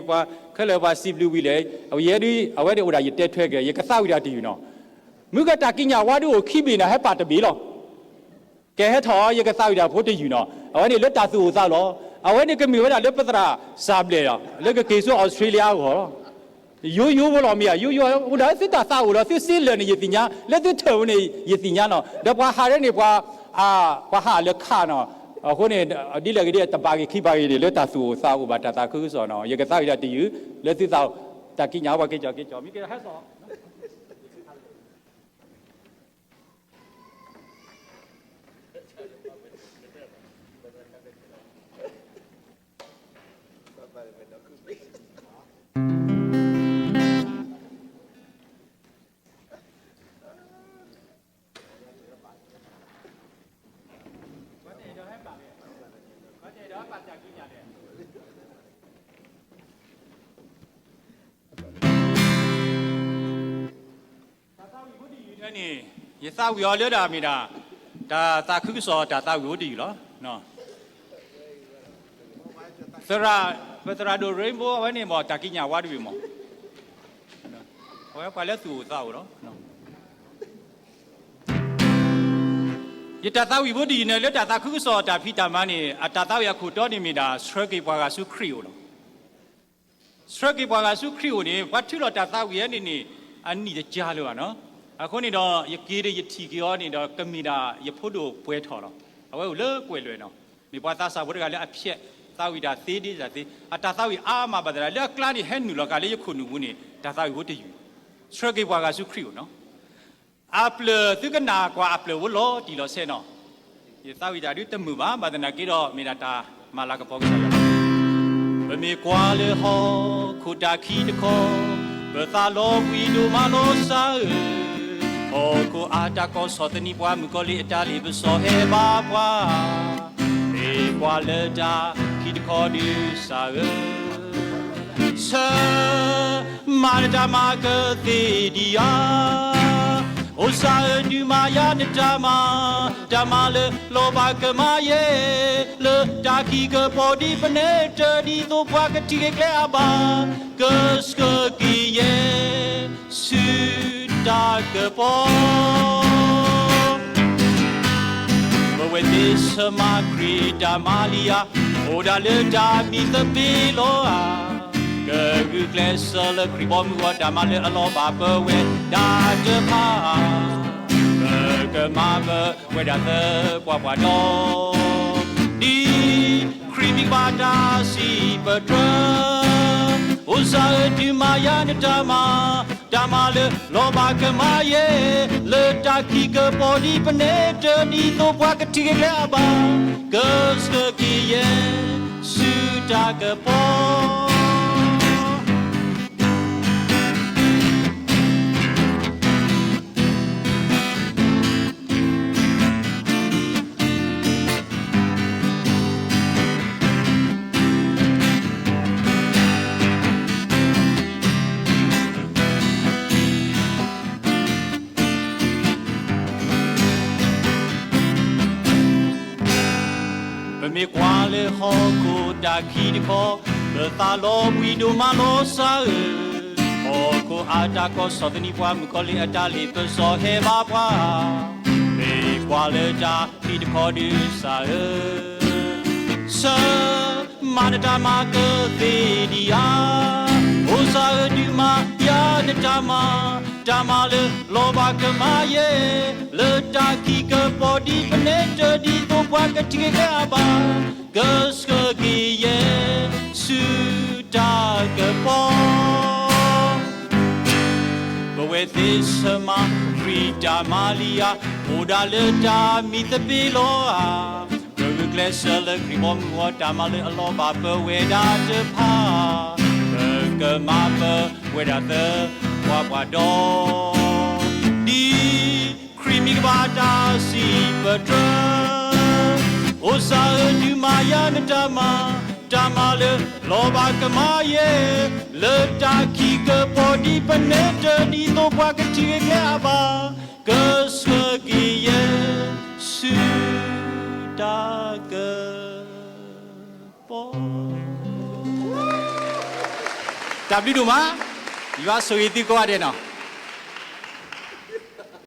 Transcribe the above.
ပှၤခဲလၢာ်ပှၤစံးဘျုးဝံၤလဲၣ်, အဝဲဒၣ် အဝဲန့ၣ်အိၣ်ဒၣ်ယတဲထွဲက့ၤ ယကသးဝံၣ်ဒၣ်တယုၢ်နီၤ, မုၢ်ကတၢ်ကံးညာ်ဝါဒုးအိၣ်ခံဘ့ၣ်န့ၣ် ဟဲပာ်တဘ့ၣ်လီၤ. ကဲဟဲထီၣ် ယကသးဝံၣ်ဒၣ်ဖိတယုၢ်နီၤ, အဝဲန့ၣ်လၢတၢ်သူၣ်အိၣ်သးအိၣ်လီၤ. အဝဲန့ၣ်ကမ့ၢ်ဝဲဒၣ်လၢပသရၣ်စၢ်ဘျဲၣ်လီၤ လၢကက့ၤဆူအီစထြ့လယါအဂီၢ်လီၤ. ယိယိဖိလီၤမ့ၢ်ဧါ, ယိယိ အိၣ်ဒၣ်သုတၢ်သးအိၣ်လီၤ, သုစ့လၢာ်န့ၣ်ယသ့ၣ်ညါ, လၢသုထၢၣ်ဧိၤန့ၣ် ယသ့ၣ်ညါနီၤ, ဒီးပှၤဟးရဲန့ၣ် ပှၤ ပှၤဟးလၢခးနီၤ, အဃိန့ၣ် ဒ်လဲၣ်ဂ့ၤဒ်တဘၣ်ဂ့ၤခံဘၣ်ဂ့ၤန့ၣ် လၢတၢ်သူၣ်အိၣ်သးအိၣ်ဘၣ်တၢ်သးခုကစီၣ်နီၤ, ယကသးဝံၣ်ဒၣ်တယုၢ် လၢသုသးအိၣ်, တၢ်ကံးညာ်ဝါက့ၤကီက့ၤကီ မ့ၢ်ကဟဲစိာ် တၢ်သးဝံၣ်ဖိတယုၢ်န့ၣ် ယသးဝံၣ်အီၤလၢဒၣ်မ့ၢ်ဒၣ် တၢ်သးခုကစီၣ်တၢ်သးဝံၣ်ဖိတယုၢ်လီၤ. သရၣ်, ပသရၣ်ဒိၣ် Rainbow အဝဲန့ၣ်မ့ၢ်တၢ်ကံးညာ်ဝါတဘ့ၣ်မ့ၢ် အဝဲပှၤလၢသူၣ်အိၣ်သးအိၣ်လီၤ. ယတၢ်သးဝံၣ်ဖိတယုၢ်န့ၣ် လၢတၢ်သးခုကစီၣ်တၢ်ဖံးတၢ်မၤန့ၣ် အတၢ်သးဝံၣ်အခိၣ်တီန့ၣ်မ့ၢ်ဒၣ် ဆှၢက့ၤပှၤဂၤဆူခရံာ်အအိၣ်လီၤ. ဆှၢက့ၤပှၤဂၤဆူခရံာ်အအိၣ်န့ၣ် ပှၤထုးလီၤတၢ်သးဝံၣ်ဝဲန့ၣ်န့ၣ် အနံၣ်တကါလၢၤဘၣ်နီၤ. အဃိန့ၣ်ဒီး ယက့ၤဒီးယထံၣ်က့ၤအီၤန့ၣ်ဒီး ကမ့ၢ်ဒၣ်ယဖိဒိၣ်ပှဲၤထီၣ်လီၤ. အဝဲအိၣ်လၢကွဲၢ်လွဲၢ်နီၤ. မ့ၢ်ပှၤသးစၢ်ဖိတဂၤလၢအဖျဲးသးဝံၣ်တၢ်သ့ဒ်တၢ်သ့, အတၢ်သးဝံၣ်အါမးဘၣ်သတး လၢအကျါန့ၣ်ဟဲနုာ်လီၤက့ၤလၢယခိၣ်နူာ်ပူၤန့ၣ် တၢ်သးဝံၣ်ဖိတယုၢ် ဆှၢက့ၤပှၤဂၤဆူခရံာ်အအိၣ်နီၤ. အပျၢၢ်သုကနၣ်ကွၢ်အပျၢၢ်ဖိလီၤတံၢ်လီၤဆဲးနီၤ. ယသးဝံၣ်တၢ်ဒုးတမုာ်ဘၣ်, ဘၣ်သနာ်က့ဒီး မ့ၢ်ဒၣ်တၢ်မၤလၤကပီၤကစၢ်ယွၤလီၤ. ပမ့ၢ်ကွၢ်လၢဟီၣ်ခိၣ်တၢ်ခံတခီ, ပသးလီၤဘှံးဒိၣ်မးလီၤစၢ်ဧၢ, ဟီၣ်ခိၣ်အတၢ်ကီၢ်ဆီၣ်သနံးပှၤ မုၣ်ကီၤလံၢ်အတၢ်လ့ၣ်ပစီဟဲဘါပှၤ, မ့ၢ်ကွၢ်လၢတၢ်ခံတခီဒုးစၢ်ဧၢ ဆၢမၤနတၢ်မၤကသ့ဒံးဧါ. အိၣ်စၢ်ဧၢ ဒုးမၤယၤနတၢ်မၤ, တၢ်မၤလၢလီၤဘၣ်ကမၤယဲ, လၢတၢ်ခံကပီၤဒ်ပနဲတၢၤဒ်သိးပှၤကထံၣ်က့ၤကျဲအဘၣ်, ကဆှၢက့ၤယဲ ဆူတၢ်ကပီၤ ပဝဲသ့ၣ်ဆၢမၤခရံာ်တၢ်မၤလံဧါ, အိၣ်ဒၣ်လၢတၢ်မံသပ့ၤလီၤဧါ, ကဂုာ်ကျဲးစၢးလၢခရံာ်ဘီမုၢ်ဂီၤ တၢ်မၤလၢအလီၤဘၣ်ပဝဲဒၣ်တဖၣ်, ပကမၤပဝဲဒၣ်သပှၢ်ပှၢ်ဒီး ဒ်ခရံာ်မံၤကဘၣ်တၢ်စံးပတြၢၤ, အိၣ်စၢ်ဧၢ ဒုးမၤယၤနတၢ်မၤ, တၢ်မၤလၢလီၤဘၣ်ကမၤယဲ, လၢတၢ်ခံကပီၤဒ်ပနဲတၢၤဒ်သိးပှၤကထံၣ်က့ၤကျဲအဘၣ်, ကဆှၢက့ၤယဲ ဆူတၢ်ကပီၤ ပမ့ၢ်ကွၢ်လၢဟီၣ်ခိၣ်တၢ်ခံတခီ, ပသးလီၤဘှံးဒိၣ်မးလီၤစၢ်ဧၢ, ဟီၣ်ခိၣ်အတၢ်ကီၢ်ဆီၣ်သနံးပှၤ မုၣ်ကီၤလံၢ်အတၢ်လ့ၣ်ပစီဟဲဘါပှၤ, မ့ၢ်ကွၢ်လၢတၢ်ခံတခီဒုးစၢ်ဧၢ ဆၢမၤနတၢ်မၤကသ့ဒံးဧါ, အိၣ်စၢ်ဧၢ ဒုးမၤယၤနတၢ်မၤ, တၢ်မၤလၢလီၤဘၣ်ကမၤယဲ, လၢတၢ်ခံကပီၤဒ်ပနဲတၢၤဒ်သိးပှၤကထံၣ်က့ၤကျဲအဘၣ်, ကဆှၢက့ၤယဲ ဆူတၢ်ကပီၤ ပဝဲသ့ၣ်ဆၢမၤခရံာ်တၢ်မၤလံဧါ, အိၣ်ဒၣ်လၢတၢ်မံသပ့ၤလီၤဧါ, ပဂုာ်ကျဲးစၢးလၢခရံာ်ဘီမုၢ်ဂီၤ တၢ်မၤလၢအလီၤဘၣ်ပဝဲဒၣ်တဖၣ်, ပကမၤပဝဲဒၣ်သပှၢ်ပှၢ်ဒီး ဒ်ခရံာ်မံၤကဘၣ်တၢ်စံးပတြၢၤ, အိၣ်စၢ်ဧၢ ဒုးမၤယၤနတၢ်မၤ, တၢ်မၤလၢလီၤဘၣ်ကမၤယဲ, လၢတၢ်ခံကပီၤဒ်ပနဲတၢၤဒ်သိးပှၤကထံၣ်က့ၤကျဲအဘၣ်, ကဆှၢက့ၤယဲ ဆူတၢ်ကပီၤ တၢ်ဘျုးဒိၣ်မး, ယွၤဆိၣ်ဂ့ၤသုကိးဂၤဒဲးနီၤ.